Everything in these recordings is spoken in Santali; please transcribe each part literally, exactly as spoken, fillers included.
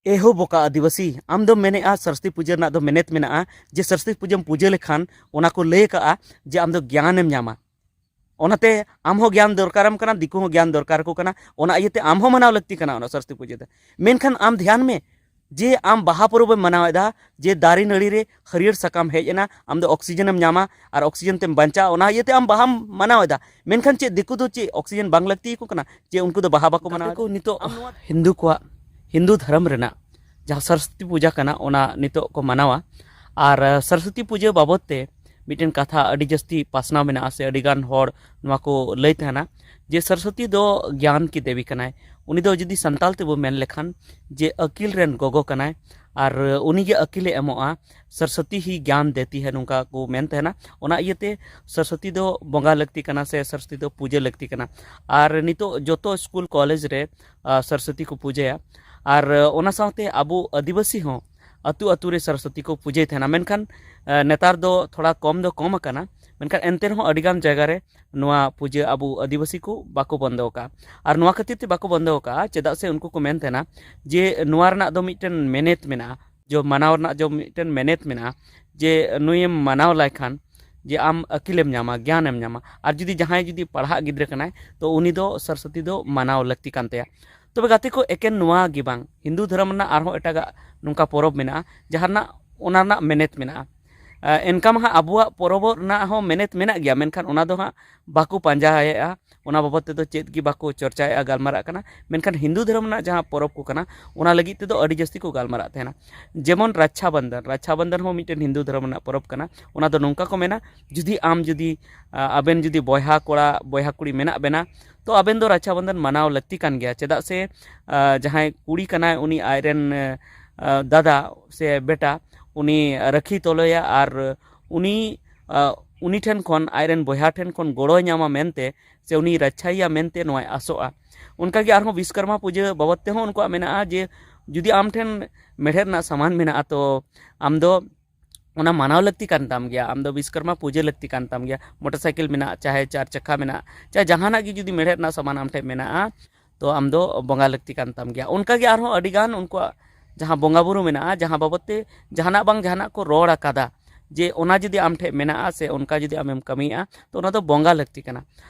ᱮᱦᱳ ᱵᱚᱠᱟ ᱟᱹᱫᱤᱵᱟᱹᱥᱤ, ᱟᱢ ᱫᱚᱢ ᱢᱮᱱᱮᱜᱼᱟ ᱥᱚᱨᱚᱥᱚᱛᱤ ᱯᱩᱡᱟᱹ ᱨᱮᱱᱟᱜ ᱫᱚ ᱢᱮᱱᱮᱛ ᱢᱮᱱᱟᱜᱼᱟ, ᱡᱮ ᱥᱚᱨᱚᱥᱚᱛᱤ ᱯᱩᱡᱟᱹᱢ ᱯᱩᱡᱟᱹ ᱞᱮᱠᱷᱟᱱ ᱚᱱᱟ ᱠᱚ ᱞᱟᱹᱭ ᱟᱠᱟᱜᱼᱟ ᱡᱮ ᱟᱢ ᱫᱚ ᱜᱮᱭᱟᱱᱮᱢ ᱧᱟᱢᱟ᱾ ᱚᱱᱟᱛᱮ ᱟᱢ ᱦᱚᱸ ᱜᱮᱭᱟᱱ ᱫᱚᱨᱠᱟᱨᱟᱢ ᱠᱟᱱᱟ, ᱫᱤᱠᱩ ᱦᱚᱸ ᱜᱮᱭᱟᱱ ᱫᱚᱨᱠᱟᱨ ᱟᱠᱚ ᱠᱟᱱᱟ᱾ ᱚᱱᱟ ᱤᱭᱟᱹᱛᱮ ᱟᱢ ᱦᱚᱸ ᱢᱟᱱᱟᱣ ᱞᱟᱹᱠᱛᱤ ᱠᱟᱱᱟ ᱚᱱᱟ ᱥᱚᱨᱚᱥᱚᱛᱤ ᱯᱩᱡᱟᱹ ᱫᱚ᱾ ᱢᱮᱱᱠᱷᱟᱱ ᱟᱢ ᱫᱷᱮᱭᱟᱱ ᱢᱮ, ᱡᱮ ᱟᱢ ᱵᱟᱦᱟ ᱯᱚᱨᱚᱵᱽ ᱮᱢ ᱢᱟᱱᱟᱣᱮᱫᱟ, ᱡᱮ ᱫᱟᱨᱮ ᱱᱟᱹᱲᱤ ᱨᱮ ᱦᱟᱹᱨᱭᱟᱹᱲ ᱥᱟᱠᱟᱢ ᱦᱮᱡ ᱮᱱᱟ, ᱟᱢ ᱫᱚ ᱚᱠᱥᱤᱡᱮᱱ ᱮᱢ ᱧᱟᱢᱟ ᱟᱨ ᱚᱠᱥᱤᱡᱮᱱ ᱛᱮᱢ ᱵᱟᱧᱪᱟᱜᱼᱟ, ᱚᱱᱟ ᱤᱭᱟᱹᱛᱮ ᱟᱢ ᱵᱟᱦᱟᱢ ᱢᱟᱱᱟᱣᱮᱫᱟ᱾ ᱢᱮᱱᱠᱷᱟᱱ ᱪᱮᱫ ᱫᱤᱠᱩ ᱫᱚ ᱪᱮᱫ ᱚᱠᱥᱤᱡᱮᱱ ᱵᱟᱝ ᱞᱟᱹᱠᱛᱤ ᱟᱠᱚ ᱠᱟᱱᱟ ᱡᱮ ᱩᱱᱠᱩ ᱫᱚ ᱵᱟᱦᱟ ᱵᱟᱠᱚ ᱜᱟᱛᱮ ᱢᱟᱱᱟᱣᱮᱫᱟ? ᱠᱚ, ᱱᱤᱛᱚᱜ ᱟᱢ ᱱᱚᱣᱟ ᱦᱤᱱᱫᱩ ᱠᱚᱣᱟᱜ, ᱦᱤᱱᱫᱩ ᱫᱷᱚᱨᱚᱢ ᱨᱮᱱᱟᱜ ᱡᱟᱦᱟᱸ ᱥᱚᱨᱚᱥᱚᱛᱤ ᱯᱩᱡᱟ ᱠᱟᱱᱟ, ᱚᱱᱟ ᱱᱤᱛᱚᱜ ᱠᱚ ᱢᱟᱱᱟᱣᱟ᱾ ᱟᱨ, ᱟᱸ, ᱥᱚᱨᱚᱥᱚᱛᱤ ᱯᱩᱡᱟᱹ ᱵᱟᱵᱚᱫ ᱛᱮ ᱢᱤᱫᱴᱮᱱ ᱠᱟᱛᱷᱟ ᱟᱹᱰᱤ ᱡᱟᱹᱥᱛᱤ ᱯᱟᱥᱱᱟᱣ ᱢᱮᱱᱟᱜᱼᱟ, ᱥᱮ ᱟᱹᱰᱤ ᱜᱟᱱ ᱦᱚᱲ ᱱᱚᱣᱟ ᱠᱚ ᱞᱟᱹᱭ ᱛᱟᱦᱮᱱᱟ ᱡᱮ ᱥᱚᱨᱚᱥᱚᱛᱤ ᱫᱚ ᱜᱮᱭᱟᱱ ᱠᱤ ᱫᱮᱵᱤ ᱠᱟᱱᱟᱭ᱾ ᱩᱱᱤ ᱫᱚ ᱡᱩᱫᱤ ᱥᱟᱱᱛᱟᱲ ᱛᱮᱵᱚ ᱢᱮᱱ ᱞᱮᱠᱷᱟᱱ ᱡᱮ ᱟᱹᱠᱤᱞ ᱨᱮᱱ ᱜᱚᱜᱚ ᱠᱟᱱᱟᱭ, ᱟᱨ ᱩᱱᱤ ᱜᱮ ᱟᱹᱠᱤᱞᱮ ᱮᱢᱚᱜᱼᱟ᱾ ᱥᱚᱨᱚᱥᱚᱛᱤ ᱦᱤ ᱜᱮᱭᱟᱱ ᱫᱮᱛᱤ ᱦᱮ, ᱱᱚᱝᱠᱟ ᱠᱚ ᱢᱮᱱ ᱛᱟᱦᱮᱱᱟ᱾ ᱚᱱᱟ ᱤᱭᱟᱹᱛᱮ ᱥᱚᱨᱚᱥᱚᱛᱤ ᱫᱚ ᱵᱚᱸᱜᱟ ᱞᱟᱹᱠᱛᱤ ᱠᱟᱱᱟ, ᱥᱮ ᱥᱚᱨᱚᱥᱚᱛᱤ ᱫᱚ ᱯᱩᱡᱟᱹ ᱞᱟᱹᱠᱛᱤ ᱠᱟᱱᱟ᱾ ᱟᱨ ᱱᱤᱛᱚᱜ ᱡᱚᱛᱚ ᱥᱠᱩᱞ ᱠᱚᱞᱮᱡᱽ ᱨᱮ, ᱟᱸ, ᱥᱚᱨᱚᱥᱚᱛᱤ ᱠᱚ ᱯᱩᱡᱟᱹᱭᱟ᱾ ᱟᱨ, ᱟᱸ, ᱚᱱᱟ ᱥᱟᱶᱛᱮ ᱟᱵᱚ ᱟᱹᱫᱤᱵᱟᱹᱥᱤ ᱦᱚᱸ ᱟᱹᱛᱩ ᱟᱹᱛᱩ ᱨᱮ ᱥᱚᱨᱚᱥᱚᱛᱤ ᱠᱚ ᱯᱩᱡᱟᱹᱭ ᱛᱟᱦᱮᱱᱟ᱾ ᱢᱮᱱᱠᱷᱟᱱ, ᱟᱸ, ᱱᱮᱛᱟᱨ ᱫᱚ ᱛᱷᱚᱲᱟ ᱠᱚᱢ ᱫᱚ ᱠᱚᱢ ᱟᱠᱟᱱᱟ, ᱢᱮᱱᱠᱷᱟᱱ ᱮᱱᱛᱮ ᱨᱮᱦᱚᱸ ᱟᱹᱰᱤᱜᱟᱱ ᱡᱟᱭᱜᱟ ᱨᱮ ᱱᱚᱣᱟ ᱯᱩᱡᱟᱹ ᱟᱵᱚ ᱟᱹᱫᱤᱵᱟᱹᱥᱤ ᱠᱚ ᱵᱟᱠᱚ ᱵᱚᱱᱫᱚ ᱟᱠᱟᱫᱼᱟ᱾ ᱟᱨ ᱱᱚᱣᱟ ᱠᱷᱟᱹᱛᱤᱨ ᱛᱮ ᱵᱟᱠᱚ ᱵᱚᱱᱫᱚ ᱟᱠᱟᱫᱼᱟ, ᱪᱮᱫᱟᱜ ᱥᱮ ᱩᱱᱠᱩ ᱠᱚ ᱢᱮᱱ ᱛᱟᱦᱮᱱᱟ ᱡᱮ ᱱᱚᱣᱟ ᱨᱮᱱᱟᱜ ᱫᱚ ᱢᱤᱫᱴᱮᱱ ᱢᱮᱱᱮᱛ ᱢᱮᱱᱟᱜᱼᱟ, ᱡᱚ ᱢᱟᱱᱟᱣ ᱨᱮᱱᱟᱜ ᱡᱚ ᱢᱤᱫᱴᱮᱱ ᱢᱮᱱᱮᱛ ᱢᱮᱱᱟᱜᱼᱟ, ᱡᱮ ᱱᱩᱭᱮᱢ ᱢᱟᱱᱟᱣ ᱞᱟᱭ ᱠᱷᱟᱱ ᱡᱮ ᱟᱢ ᱟᱹᱠᱤᱞᱮᱢ ᱧᱟᱢᱟ, ᱜᱮᱭᱟᱱᱮᱢ ᱧᱟᱢᱟ᱾ ᱟᱨ ᱡᱩᱫᱤ ᱡᱟᱦᱟᱸᱭ ᱡᱩᱫᱤ ᱯᱟᱲᱦᱟᱜ ᱜᱤᱫᱽᱨᱟᱹ ᱠᱟᱱᱟᱭ, ᱛᱚ ᱩᱱᱤ ᱫᱚ ᱥᱚᱨᱚᱥᱚᱛᱤ ᱫᱚ ᱢᱟᱱᱟᱣ ᱞᱟᱹᱠᱛᱤ ᱠᱟᱱ ᱛᱟᱭᱟ᱾ ᱛᱚᱵᱮ ᱜᱟᱛᱮ ᱠᱚ, ᱮᱠᱮᱱ ᱱᱚᱣᱟ ᱜᱮ ᱵᱟᱝ, ᱦᱤᱱᱫᱩ ᱫᱷᱚᱨᱚᱢ ᱨᱮᱱᱟᱜ ᱟᱨᱦᱚᱸ ᱮᱴᱟᱜᱟᱜ ᱱᱚᱝᱠᱟ ᱯᱚᱨᱚᱵᱽ ᱢᱮᱱᱟᱜᱼᱟ, ᱡᱟᱦᱟᱸ ᱨᱮᱱᱟᱜ, ᱚᱱᱟ ᱨᱮᱱᱟᱜ ᱢᱮᱱᱮᱛ ᱢᱮᱱᱟᱜᱼᱟ᱾ ᱟᱸ, ᱮᱱᱠᱟ ᱢᱟ ᱦᱟᱸᱜ ᱟᱵᱚᱣᱟᱜ ᱯᱚᱨᱚᱵᱽ ᱨᱮᱱᱟᱜ ᱦᱚᱸ ᱢᱮᱱᱮᱛ ᱢᱮᱱᱟᱜ ᱜᱮᱭᱟ, ᱢᱮᱱᱠᱷᱟᱱ ᱚᱱᱟ ᱫᱚ ᱦᱟᱸᱜ ᱵᱟᱠᱚ ᱯᱟᱸᱡᱟᱭᱮᱫᱼᱟ᱾ ᱚᱱᱟ ᱵᱟᱵᱚᱫ ᱛᱮᱫᱚ ᱪᱮᱫ ᱜᱮ ᱵᱟᱠᱚ ᱪᱚᱨᱪᱟᱭᱮᱫᱼᱟ, ᱜᱟᱞᱢᱟᱨᱟᱜ ᱠᱟᱱᱟ᱾ ᱢᱮᱱᱠᱷᱟᱱ ᱦᱤᱱᱫᱩ ᱫᱷᱚᱨᱚᱢ ᱨᱮᱱᱟᱜ ᱡᱟᱦᱟᱸ ᱯᱚᱨᱚᱵᱽ ᱠᱚ ᱠᱟᱱᱟ, ᱚᱱᱟ ᱞᱟᱹᱜᱤᱫ ᱛᱮᱫᱚ ᱟᱹᱰᱤ ᱡᱟᱹᱥᱛᱤ ᱠᱚ ᱜᱟᱞᱢᱟᱨᱟᱜ ᱛᱟᱦᱮᱱᱟ᱾ ᱡᱮᱢᱚᱱ ᱨᱟᱠᱷᱟ ᱵᱚᱱᱫᱷᱚᱱ, ᱨᱟᱠᱷᱟ ᱵᱚᱱᱫᱷᱚᱱ ᱦᱚᱸ ᱢᱤᱫᱴᱮᱱ ᱦᱤᱱᱫᱩ ᱫᱷᱚᱨᱚᱢ ᱨᱮᱱᱟᱜ ᱯᱚᱨᱚᱵᱽ ᱠᱟᱱᱟ᱾ ᱚᱱᱟ ᱫᱚ ᱱᱚᱝᱠᱟ ᱠᱚ ᱢᱮᱱᱟ, ᱡᱩᱫᱤ ᱟᱢ ᱡᱩᱫᱤ, ᱟ, ᱟᱵᱮᱱ ᱡᱩᱫᱤ ᱵᱚᱭᱦᱟ ᱠᱚᱲᱟ, ᱵᱚᱭᱦᱟ ᱠᱩᱲᱤ ᱢᱮᱱᱟᱜ ᱵᱮᱱᱟ, ᱛᱚ ᱟᱵᱮᱱ ᱫᱚ ᱨᱟᱠᱷᱟ ᱵᱚᱱᱫᱷᱚᱱ ᱢᱟᱱᱟᱣ ᱞᱟᱹᱠᱛᱤ ᱠᱟᱱ ᱜᱮᱭᱟ᱾ ᱪᱮᱫᱟᱜ ᱥᱮ, ᱟ, ᱡᱟᱦᱟᱸᱭ ᱠᱩᱲᱤ ᱠᱟᱱᱟᱭ, ᱩᱱᱤ ᱟᱡᱨᱮᱱ, ᱟ, ᱫᱟᱫᱟ ᱥᱮ ᱵᱮᱴᱟ, ᱩᱱᱤ ᱨᱟᱹᱠᱷᱤ ᱛᱚᱞᱚᱭᱟ ᱟᱨ ᱩᱱᱤ, ᱟ, ᱩᱱᱤ ᱴᱷᱮᱱ ᱠᱷᱚᱱ, ᱟᱡᱨᱮᱱ ᱵᱚᱭᱦᱟ ᱴᱷᱮᱱ ᱠᱷᱚᱱ ᱜᱚᱲᱚᱭ ᱧᱟᱢᱟ ᱢᱮᱱᱛᱮ, ᱥᱮ ᱩᱱᱤ ᱨᱟᱠᱷᱟᱭᱮᱭᱟ ᱢᱮᱱᱛᱮ ᱱᱚᱣᱟᱭ ᱟᱥᱚᱜᱼᱟ᱾ ᱚᱱᱠᱟᱜᱮ ᱟᱨᱦᱚᱸ ᱵᱤᱥᱠᱚᱨᱢᱟ ᱯᱩᱡᱟᱹ ᱵᱟᱵᱚᱫ ᱛᱮᱦᱚᱸ ᱩᱱᱠᱩᱣᱟᱜ ᱢᱮᱱᱟᱜᱼᱟ ᱡᱮ ᱡᱩᱫᱤ ᱟᱢ ᱴᱷᱮᱱ ᱢᱮᱲᱦᱮᱫ ᱨᱮᱱᱟᱜ ᱥᱟᱢᱟᱱ ᱢᱮᱱᱟᱜᱼᱟ, ᱛᱚ ᱟᱢ ᱫᱚ ᱚᱱᱟ ᱢᱟᱱᱟᱣ ᱞᱟᱹᱠᱛᱤ ᱠᱟᱱ ᱛᱟᱢ ᱜᱮᱭᱟ, ᱟᱢ ᱫᱚ ᱵᱤᱥᱠᱚᱨᱢᱟ ᱯᱩᱡᱟᱹ ᱞᱟᱹᱠᱛᱤ ᱠᱟᱱ ᱛᱟᱢ ᱜᱮᱭᱟ᱾ ᱢᱚᱴᱚᱨ ᱥᱟᱭᱠᱮᱞ ᱢᱮᱱᱟᱜ, ᱪᱟᱦᱮ ᱪᱟᱨ ᱪᱟᱠᱷᱟ ᱢᱮᱱᱟᱜ, ᱪᱟᱦᱮ ᱡᱟᱦᱟᱱᱟᱜ ᱜᱮ ᱡᱩᱫᱤ ᱢᱮᱲᱦᱮᱫ ᱨᱮᱱᱟᱜ ᱥᱟᱢᱟᱱ ᱟᱢ ᱴᱷᱮᱱ ᱢᱮᱱᱟᱜᱼᱟ, ᱛᱚ ᱟᱢ ᱫᱚ ᱵᱚᱸᱜᱟ ᱞᱟᱹᱠᱛᱤ ᱠᱟᱱ ᱛᱟᱢ ᱜᱮᱭᱟ᱾ ᱚᱱᱠᱟᱜᱮ ᱟᱨᱦᱚᱸ ᱟᱹᱰᱤᱜᱟᱱ ᱩᱱᱠᱩᱣᱟᱜ ᱡᱟᱦᱟᱸ ᱵᱚᱸᱜᱟ ᱵᱩᱨᱩ ᱢᱮᱱᱟᱜᱼᱟ, ᱡᱟᱦᱟᱸ ᱵᱟᱵᱚᱫ ᱛᱮ ᱡᱟᱦᱟᱱᱟᱜ ᱵᱟᱝ ᱡᱟᱦᱟᱱᱟᱜ ᱠᱚ ᱨᱚᱲ ᱟᱠᱟᱫᱟ, ᱡᱮ ᱚᱱᱟ ᱡᱩᱫᱤ ᱟᱢ ᱴᱷᱮᱱ ᱢᱮᱱᱟᱜᱼᱟ ᱥᱮ ᱚᱱᱠᱟ ᱡᱩᱫᱤ ᱟᱢᱮᱢ ᱠᱟᱹᱢᱤᱭᱮᱫᱼᱟ, ᱛᱚ ᱚᱱᱟ ᱫᱚ ᱵᱚᱸᱜᱟ ᱞᱟᱹᱠᱛᱤ ᱠᱟᱱᱟ᱾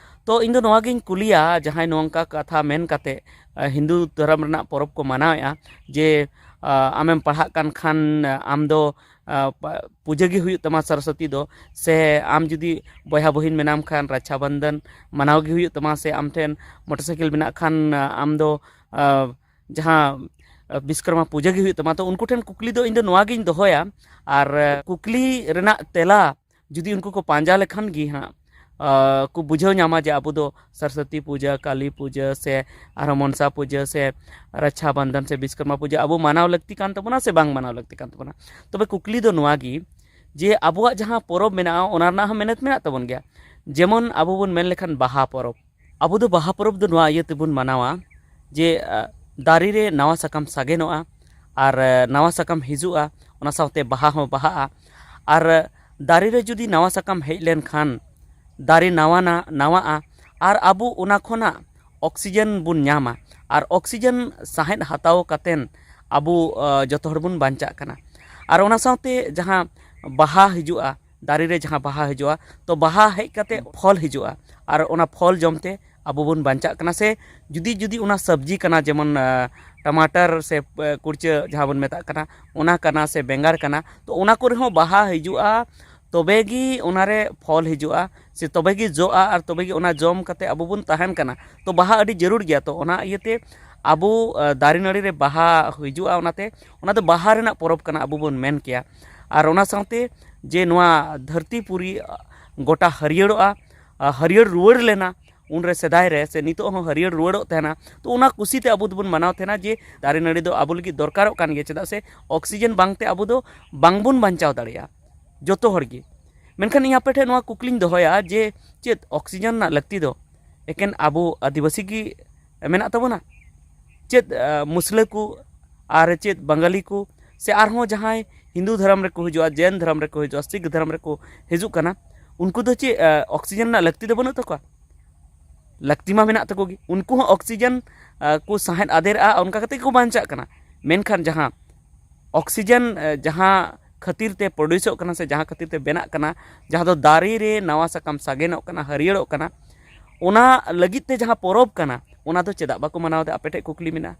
ᱛᱚ ᱤᱧ ᱫᱚ ᱱᱚᱣᱟ ᱜᱤᱧ ᱠᱩᱞᱤᱭᱟ, ᱡᱟᱦᱟᱸᱭ ᱱᱚᱝᱠᱟ ᱠᱟᱛᱷᱟ ᱢᱮᱱ ᱠᱟᱛᱮ, ᱟ, ᱦᱤᱱᱫᱩ ᱫᱷᱚᱨᱚᱢ ᱨᱮᱱᱟᱜ ᱯᱚᱨᱚᱵᱽ ᱠᱚ ᱢᱟᱱᱟᱣᱮᱫᱼᱟ, ᱡᱮ, ᱟ, ᱟᱢᱮᱢ ᱯᱟᱲᱦᱟᱜ ᱠᱟᱱ ᱠᱷᱟᱱ, ᱟ, ᱟᱢ ᱫᱚ, ᱟ, ᱯᱟ-, ᱯᱩᱡᱟᱹ ᱜᱮ ᱦᱩᱭᱩᱜ ᱛᱟᱢᱟ ᱥᱚᱨᱚᱥᱚᱛᱤ ᱫᱚ, ᱥᱮ ᱟᱢ ᱡᱩᱫᱤ ᱵᱚᱭᱦᱟ ᱵᱚᱦᱤᱱ ᱢᱮᱱᱟᱢ ᱠᱷᱟᱱ ᱨᱟᱠᱷᱟ ᱵᱚᱱᱫᱷᱚᱱ ᱢᱟᱱᱟᱣ ᱜᱮ ᱦᱩᱭᱩᱜ ᱛᱟᱢᱟ, ᱥᱮ ᱟᱢ ᱴᱷᱮᱱ ᱢᱚᱴᱚᱨ ᱥᱟᱭᱠᱮᱞ ᱢᱮᱱᱟᱜ ᱠᱷᱟᱱ, ᱟ, ᱟᱢ ᱫᱚ, ᱟ, ᱡᱟᱦᱟᱸ, ᱟ, ᱵᱤᱥᱠᱚᱨᱢᱟ ᱯᱩᱡᱟᱹ ᱜᱮ ᱦᱩᱭᱩᱜ ᱛᱟᱢᱟ᱾ ᱛᱚ ᱩᱱᱠᱩ ᱴᱷᱮᱱ ᱠᱩᱠᱞᱤ ᱫᱚ ᱤᱧ ᱫᱚ ᱱᱚᱣᱟ ᱜᱤᱧ ᱫᱚᱦᱚᱭᱟ, ᱟᱨ, ᱟ, ᱠᱩᱠᱞᱤ ᱨᱮᱱᱟᱜ ᱛᱮᱞᱟ ᱡᱩᱫᱤ ᱩᱱᱠᱩ ᱠᱚ ᱯᱟᱸᱡᱟ ᱞᱮᱠᱷᱟᱱ ᱜᱮ ᱦᱟᱸᱜ, ᱟ, ᱠᱚ ᱵᱩᱡᱷᱟᱹᱣ ᱧᱟᱢᱟ ᱡᱮ ᱟᱵᱚ ᱫᱚ ᱥᱚᱨᱚᱥᱚᱛᱤ ᱯᱩᱡᱟᱹ, ᱠᱟᱞᱤ ᱯᱩᱡᱟᱹ, ᱥᱮ ᱟᱨᱦᱚᱸ ᱢᱚᱱᱥᱟ ᱯᱩᱡᱟᱹ, ᱥᱮ ᱨᱟᱠᱷᱟ ᱵᱚᱱᱫᱷᱚᱱ, ᱥᱮ ᱵᱤᱥᱠᱚᱨᱢᱟ ᱯᱩᱡᱟᱹ ᱟᱵᱚ ᱢᱟᱱᱟᱣ ᱞᱟᱹᱠᱛᱤ ᱠᱟᱱ ᱛᱟᱵᱚᱱᱟ ᱥᱮ ᱵᱟᱝ ᱢᱟᱱᱟᱣ ᱞᱟᱹᱠᱛᱤ ᱠᱟᱱ ᱛᱟᱵᱚᱱᱟ᱾ ᱛᱚᱵᱮ ᱠᱩᱠᱞᱤ ᱫᱚ ᱱᱚᱣᱟ ᱜᱮ, ᱡᱮ ᱟᱵᱚᱣᱟᱜ ᱡᱟᱦᱟᱸ ᱯᱚᱨᱚᱵᱽ ᱢᱮᱱᱟᱜᱼᱟ, ᱚᱱᱟ ᱨᱮᱱᱟᱜ ᱦᱚᱸ ᱢᱮᱦᱱᱚᱛ ᱢᱮᱱᱟᱜ ᱛᱟᱵᱚᱱ ᱜᱮᱭᱟ᱾ ᱡᱮᱢᱚᱱ ᱟᱵᱚ ᱵᱚᱱ ᱢᱮᱱ ᱞᱮᱠᱷᱟᱱ ᱵᱟᱦᱟ ᱯᱚᱨᱚᱵᱽ, ᱟᱵᱚ ᱫᱚ ᱵᱟᱦᱟ ᱯᱚᱨᱚᱵᱽ ᱫᱚ ᱱᱚᱣᱟ ᱤᱭᱟᱹ ᱛᱮᱵᱚᱱ ᱢᱟᱱᱟᱣᱟ ᱡᱮ, ᱟ, ᱫᱟᱨᱮ ᱨᱮ ᱱᱟᱣᱟ ᱥᱟᱠᱟᱢ ᱥᱟᱜᱮᱱᱚᱜᱼᱟ ᱟᱨ, ᱟ, ᱱᱟᱣᱟ ᱥᱟᱠᱟᱢ ᱦᱤᱡᱩᱜᱼᱟ, ᱚᱱᱟ ᱥᱟᱶᱛᱮ ᱵᱟᱦᱟ ᱦᱚᱸ ᱵᱟᱦᱟᱜᱼᱟ᱾ ᱟᱨ, ᱟ, ᱫᱟᱨᱮ ᱨᱮ ᱡᱩᱫᱤ ᱱᱟᱣᱟ ᱥᱟᱠᱟᱢ ᱦᱮᱡ ᱞᱮᱱᱠᱷᱟᱱ ᱫᱟᱨᱮ ᱱᱟᱣᱟᱱᱟ-, ᱱᱟᱣᱟᱜᱼᱟ ᱟᱨ ᱟᱵᱚ ᱚᱱᱟ ᱠᱷᱚᱱᱟᱜ ᱚᱠᱥᱤᱡᱮᱱ ᱵᱚᱱ ᱧᱟᱢᱟ᱾ ᱟᱨ ᱚᱠᱥᱤᱡᱮᱱ ᱥᱟᱦᱮᱫ ᱦᱟᱛᱟᱣ ᱠᱟᱛᱮᱱ ᱟᱵᱚ, ᱟ, ᱡᱚᱛᱚ ᱦᱚᱲ ᱵᱚᱱ ᱵᱟᱧᱪᱟᱜ ᱠᱟᱱᱟ᱾ ᱟᱨ ᱚᱱᱟ ᱥᱟᱶᱛᱮ ᱡᱟᱦᱟᱸ ᱵᱟᱦᱟ ᱦᱤᱡᱩᱜᱼᱟ, ᱫᱟᱨᱮ ᱨᱮ ᱡᱟᱦᱟᱸ ᱵᱟᱦᱟ ᱦᱤᱡᱩᱜᱼᱟ, ᱛᱚ ᱵᱟᱦᱟ ᱦᱮᱡ ᱠᱟᱛᱮ ᱯᱷᱚᱞ ᱦᱤᱡᱩᱜᱼᱟ, ᱟᱨ ᱚᱱᱟ ᱯᱷᱚᱞ ᱡᱚᱢ ᱛᱮ ᱟᱵᱚ ᱵᱚᱱ ᱵᱟᱧᱪᱟᱜ ᱠᱟᱱᱟ᱾ ᱥᱮ ᱡᱩᱫᱤ, ᱡᱩᱫᱤ ᱚᱱᱟ ᱥᱚᱵᱽᱡᱤ ᱠᱟᱱᱟ, ᱡᱮᱢᱚᱱ, ᱟ, ᱴᱟᱢᱟᱴᱟᱨ ᱥᱮ, ᱟ, ᱠᱩᱲᱪᱟᱹ ᱡᱟᱦᱟᱸ ᱵᱚᱱ ᱢᱮᱛᱟᱜ ᱠᱟᱱᱟ, ᱚᱱᱟ ᱠᱟᱱᱟ ᱥᱮ ᱵᱮᱸᱜᱟᱲ ᱠᱟᱱᱟ, ᱛᱚ ᱚᱱᱟ ᱠᱚᱨᱮ ᱦᱚᱸ ᱵᱟᱦᱟ ᱦᱤᱡᱩᱜᱼᱟ, ᱛᱚᱵᱮ ᱜᱮ ᱚᱱᱟ ᱨᱮ ᱯᱷᱚᱞ ᱦᱤᱡᱩᱜᱼᱟ, ᱥᱮ ᱛᱚᱵᱮ ᱜᱮ ᱡᱚᱜᱼᱟ, ᱟᱨ ᱛᱚᱵᱮ ᱜᱮ ᱚᱱᱟ ᱡᱚᱢ ᱠᱟᱛᱮ ᱟᱵᱚ ᱵᱚᱱ ᱛᱟᱦᱮᱱ ᱠᱟᱱᱟ᱾ ᱛᱚ ᱵᱟᱦᱟ ᱟᱹᱰᱤ ᱡᱟᱹᱨᱩᱲ ᱜᱮᱭᱟ᱾ ᱛᱚ ᱚᱱᱟ ᱤᱭᱟᱹᱛᱮ ᱟᱵᱚ, ᱟ, ᱫᱟᱨᱮ ᱱᱟᱹᱲᱤ ᱨᱮ ᱵᱟᱦᱟ ᱦᱤᱡᱩᱜᱼᱟ, ᱚᱱᱟᱛᱮ ᱚᱱᱟ ᱫᱚ ᱵᱟᱦᱟ ᱨᱮᱱᱟᱜ ᱯᱚᱨᱚᱵᱽ ᱠᱟᱱᱟ ᱟᱵᱚ ᱵᱚᱱ ᱢᱮᱱ ᱠᱮᱭᱟ᱾ ᱟᱨ ᱚᱱᱟ ᱥᱟᱶᱛᱮ ᱡᱮ ᱱᱚᱣᱟ ᱫᱷᱟᱹᱨᱛᱤ ᱯᱩᱨᱤ, ᱟ, ᱜᱚᱴᱟ ᱦᱟᱹᱨᱭᱟᱹᱲᱚᱜᱼᱟ, ᱟ, ᱦᱟᱹᱨᱭᱟᱹᱲ ᱨᱩᱣᱟᱹᱲ ᱞᱮᱱᱟ ᱩᱱᱨᱮ ᱥᱮᱫᱟᱭ ᱨᱮ, ᱥᱮ ᱱᱤᱛᱚᱜ ᱦᱚᱸ ᱦᱟᱹᱨᱭᱟᱹᱲ ᱨᱩᱣᱟᱹᱲᱚᱜ ᱛᱟᱦᱮᱱᱟ᱾ ᱛᱚ ᱚᱱᱟ ᱠᱩᱥᱤᱛᱮ ᱟᱵᱚ ᱫᱚᱵᱚᱱ ᱢᱟᱱᱟᱣ ᱛᱟᱦᱮᱱᱟ ᱡᱮ ᱫᱟᱨᱮ ᱱᱟᱹᱲᱤ ᱫᱚ ᱟᱵᱚ ᱞᱟᱹᱜᱤᱫ ᱫᱚᱨᱠᱟᱨᱚᱜ ᱠᱟᱱ ᱜᱮᱭᱟ, ᱪᱮᱫᱟᱜ ᱥᱮ ᱚᱠᱥᱤᱡᱮᱱ ᱵᱟᱝᱛᱮ ᱟᱵᱚ ᱫᱚ ᱵᱟᱝᱵᱚᱱ ᱵᱟᱧᱪᱟᱣ ᱫᱟᱲᱮᱭᱟᱜᱼᱟ ᱡᱚᱛᱚ ᱦᱚᱲ ᱜᱮ᱾ ᱢᱮᱱᱠᱷᱟᱱ ᱤᱧ ᱟᱯᱮ ᱴᱷᱮᱱ ᱱᱚᱣᱟ ᱠᱩᱠᱞᱤᱧ ᱫᱚᱦᱚᱭᱟ ᱡᱮ ᱪᱮᱫ ᱚᱠᱥᱤᱡᱮᱱ ᱨᱮᱱᱟᱜ ᱞᱟᱹᱠᱛᱤ ᱫᱚ ᱮᱠᱮᱱ ᱟᱵᱚ ᱟᱹᱫᱤᱵᱟᱹᱥᱤ ᱜᱮ ᱢᱮᱱᱟᱜ ᱛᱟᱵᱚᱱᱟ? ᱪᱮᱫ, ᱟ, ᱢᱩᱥᱞᱟᱹ ᱠᱚ ᱟᱨ ᱪᱮᱫ ᱵᱟᱝᱜᱟᱞᱤ ᱠᱚ ᱥᱮ ᱟᱨᱦᱚᱸ ᱡᱟᱦᱟᱸᱭ ᱦᱤᱱᱫᱩ ᱫᱷᱚᱨᱚᱢ ᱨᱮᱠᱚ ᱦᱤᱡᱩᱜᱼᱟ, ᱡᱮᱱ ᱫᱷᱚᱨᱚᱢ ᱨᱮᱠᱚ ᱦᱤᱡᱩᱜᱼᱟ, ᱥᱤᱠᱷ ᱫᱷᱚᱨᱚᱢ ᱨᱮᱠᱚ ᱦᱤᱡᱩᱜ ᱠᱟᱱᱟ, ᱩᱱᱠᱩ ᱫᱚ ᱪᱮᱫ, ᱟ, ᱚᱠᱥᱤᱡᱮᱱ ᱨᱮᱱᱟᱜ ᱞᱟᱹᱠᱛᱤ ᱫᱚ ᱵᱟᱹᱱᱩᱜ ᱛᱟᱠᱚᱣᱟ? ᱞᱟᱹᱠᱛᱤ ᱢᱟ ᱢᱮᱱᱟᱜ ᱛᱟᱠᱚ ᱜᱮ, ᱩᱱᱠᱩ ᱦᱚᱸ ᱚᱠᱥᱤᱡᱮᱱ, ᱟ, ᱠᱚ ᱥᱟᱦᱮᱫ ᱟᱫᱮᱨᱟᱜᱼᱟ, ᱚᱱᱠᱟ ᱠᱟᱛᱮ ᱜᱮᱠᱚ ᱵᱟᱧᱪᱟᱜ ᱠᱟᱱᱟ᱾ ᱢᱮᱱᱠᱷᱟᱱ ᱡᱟᱦᱟᱸ ᱚᱠᱥᱤᱡᱮᱱ ᱡᱟᱦᱟᱸ ᱠᱷᱟᱹᱛᱤᱨ ᱛᱮ ᱯᱨᱚᱰᱭᱩᱥᱚᱜ ᱠᱟᱱᱟ ᱥᱮ ᱡᱟᱦᱟᱸ ᱠᱷᱟᱹᱛᱤᱨ ᱛᱮ ᱵᱮᱱᱟᱜ ᱠᱟᱱᱟ, ᱡᱟᱦᱟᱸ ᱫᱚ ᱫᱟᱨᱮ ᱨᱮ ᱱᱟᱣᱟ ᱥᱟᱠᱟᱢ ᱥᱟᱜᱮᱱᱚᱜ ᱠᱟᱱᱟ, ᱦᱟᱹᱨᱭᱟᱹᱲᱚᱜ ᱠᱟᱱᱟ, ᱚᱱᱟ ᱞᱟᱹᱜᱤᱫ ᱛᱮ ᱡᱟᱦᱟᱸ ᱯᱚᱨᱚᱵᱽ ᱠᱟᱱᱟ, ᱚᱱᱟ ᱫᱚ ᱪᱮᱫᱟᱜ ᱵᱟᱠᱚ ᱢᱟᱱᱟᱣ ᱮᱫᱟ? ᱟᱯᱮ ᱴᱷᱮᱱ ᱠᱩᱠᱞᱤ ᱢᱮᱱᱟᱜᱼᱟ᱾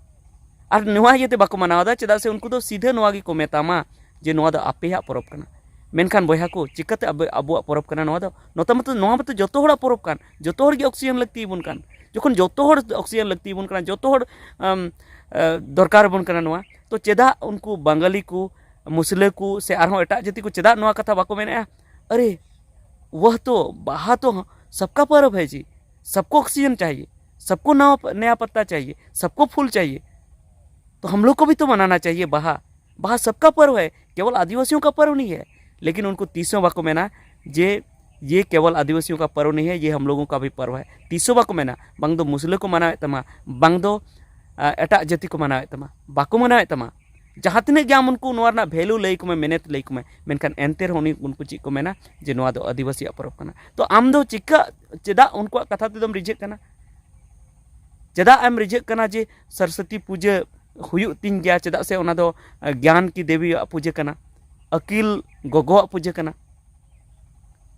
ᱟᱨ ᱱᱚᱣᱟ ᱤᱭᱟᱹᱛᱮ ᱵᱟᱠᱚ ᱢᱟᱱᱟᱣ ᱮᱫᱟ, ᱪᱮᱫᱟᱜ ᱥᱮ ᱩᱱᱠᱩ ᱫᱚ ᱥᱤᱫᱷᱟᱹ ᱱᱚᱣᱟ ᱜᱮᱠᱚ ᱢᱮᱛᱟᱢᱟ ᱡᱮ ᱱᱚᱣᱟ ᱫᱚ ᱟᱯᱮᱭᱟᱜ ᱯᱚᱨᱚᱵᱽ ᱠᱟᱱᱟ᱾ ᱢᱮᱱᱠᱷᱟᱱ ᱵᱚᱭᱦᱟ ᱠᱚ, ᱪᱤᱠᱟᱹᱛᱮ ᱟᱵᱚ, ᱟᱵᱚᱣᱟᱜ ᱯᱚᱨᱚᱵᱽ ᱠᱟᱱᱟ ᱱᱚᱣᱟ ᱫᱚ? ᱱᱚᱛᱮ ᱢᱟᱛᱚ, ᱱᱚᱣᱟ ᱢᱟᱛᱚ ᱡᱚᱛᱚ ᱦᱚᱲᱟᱜ ᱯᱚᱨᱚᱵᱽ ᱠᱟᱱ, ᱡᱚᱛᱚ ᱦᱚᱲ ᱜᱮ ᱚᱠᱥᱤᱡᱮᱱ ᱞᱟᱹᱠᱛᱤ ᱟᱵᱚᱱ ᱠᱟᱱ᱾ ᱡᱚᱠᱷᱚᱱ ᱡᱚᱛᱚ ᱦᱚᱲ ᱚᱠᱥᱤᱡᱮᱱ ᱞᱟᱹᱠᱛᱤ ᱟᱵᱚᱱ ᱠᱟᱱᱟ, ᱡᱚᱛᱚ ᱦᱚᱲ ᱟᱢ, ᱮ, ᱫᱚᱨᱠᱟᱨ ᱟᱵᱚᱱ ᱠᱟᱱᱟ ᱱᱚᱣᱟ, ᱛᱚ ᱪᱮᱫᱟᱜ ᱩᱱᱠᱩ ᱵᱟᱝᱜᱟᱞᱤ ᱠᱚ, ᱢᱩᱥᱞᱟᱹ ᱠᱚ ᱥᱮ ᱟᱨᱦᱚᱸ ᱮᱴᱟᱜ ᱡᱟᱹᱛᱤ ᱠᱚ ᱪᱮᱫᱟᱜ ᱱᱚᱣᱟ ᱠᱟᱛᱷᱟ ᱵᱟᱠᱚ ᱢᱮᱱᱮᱫᱼᱟ? ᱟᱨᱮ, ᱣᱟᱦ ᱛᱚ, ᱵᱟᱦᱟ ᱛᱚ ᱥᱟᱵᱠᱟ ᱯᱚᱨᱚᱵᱽ ᱦᱟᱭ ᱡᱤ, ᱥᱟᱵᱠᱚ ᱚᱠᱥᱤᱡᱮᱱ ᱪᱟᱦᱤᱭᱮ, ᱥᱟᱵᱠᱚ ᱱᱟᱣᱟ ᱯ-, नया पत्ता चाहिए, सबको फूल चाहिए, तो हम लोग को भी तो मनाना चाहिए बाहा। बाहा सबका पर्व है, केवल आदिवासियों का पर्व नहीं है। लेकिन ᱩᱱᱠᱩ ᱛᱤᱥ ᱦᱚᱸ ᱵᱟᱠᱚ ᱢᱮᱱᱟ ᱡᱮ ᱭᱮ ᱠᱮᱵᱚᱞ ᱟᱹᱫᱤᱵᱟᱹᱥᱤᱭᱚ ᱠᱟ ᱯᱚᱨᱚᱵᱽ ᱱᱤᱭᱮ, ᱭᱮ ᱦᱟᱢ ᱞᱳᱜᱚ ᱠᱟ ᱵᱷᱤ ᱯᱚᱨᱚᱵᱽ ᱦᱟᱭ᱾ ᱛᱤᱥ ᱦᱚᱸ ᱵᱟᱠᱚ ᱢᱮᱱᱟ ᱵᱟᱝ ᱫᱚ ᱢᱩᱥᱞᱟᱹ ᱠᱚ ᱢᱟᱱᱟᱣᱮᱫ ᱛᱟᱢᱟ, ᱵᱟᱝ ᱫᱚ ᱟ, ᱮᱴᱟᱜ ᱡᱟᱹᱛᱤ ᱠᱚ ᱢᱟᱱᱟᱣᱮᱫ ᱛᱟᱢᱟ, ᱵᱟᱠᱚ ᱢᱟᱱᱟᱣᱮᱫ ᱛᱟᱢᱟ᱾ ᱡᱟᱦᱟᱸ ᱛᱤᱱᱟᱹᱜ ᱜᱮ ᱟᱢ ᱩᱱᱠᱩ ᱱᱚᱣᱟ ᱨᱮᱱᱟᱜ ᱵᱷᱮᱞᱩ ᱞᱟᱹᱭ ᱠᱚᱢᱮ, ᱢᱮᱱᱮᱛ ᱞᱟᱹᱭ ᱠᱚᱢᱮ, ᱢᱮᱱᱠᱷᱟᱱ ᱮᱱᱛᱮ ᱨᱮᱦᱚᱸ ᱩᱱᱤ, ᱩᱱᱠᱩ ᱪᱮᱫ ᱠᱚ ᱢᱮᱱᱟ ᱡᱮ ᱱᱚᱣᱟ ᱫᱚ ᱟᱹᱫᱤᱵᱟᱹᱥᱤᱭᱟᱜ ᱯᱚᱨᱚᱵᱽ ᱠᱟᱱᱟ᱾ ᱛᱚ ᱟᱢ ᱫᱚ ᱪᱤᱠᱟ, ᱪᱮᱫᱟᱜ ᱩᱱᱠᱩᱣᱟᱜ ᱠᱟᱛᱷᱟ ᱛᱮᱫᱚᱢ ᱨᱤᱡᱷᱟᱹᱜ ᱠᱟᱱᱟ? ᱪᱮᱫᱟᱜ ᱮᱢ ᱨᱤᱡᱷᱟᱹᱜ ᱠᱟᱱᱟ ᱡᱮ ᱥᱚᱨᱚᱥᱚᱛᱤ ᱯᱩᱡᱟᱹ ᱦᱩᱭᱩᱜ ᱛᱤᱧ ᱜᱮᱭᱟ? ᱪᱮᱫᱟᱜ ᱥᱮ ᱚᱱᱟ ᱫᱚ, ᱟ, ᱜᱮᱭᱟᱱ ᱠᱤ ᱫᱮᱵᱤᱭᱟᱜ ᱯᱩᱡᱟᱹ ᱠᱟᱱᱟ, ᱟᱹᱠᱤᱞ ᱜᱚᱜᱚᱣᱟᱜ ᱯᱩᱡᱟᱹ ᱠᱟᱱᱟ᱾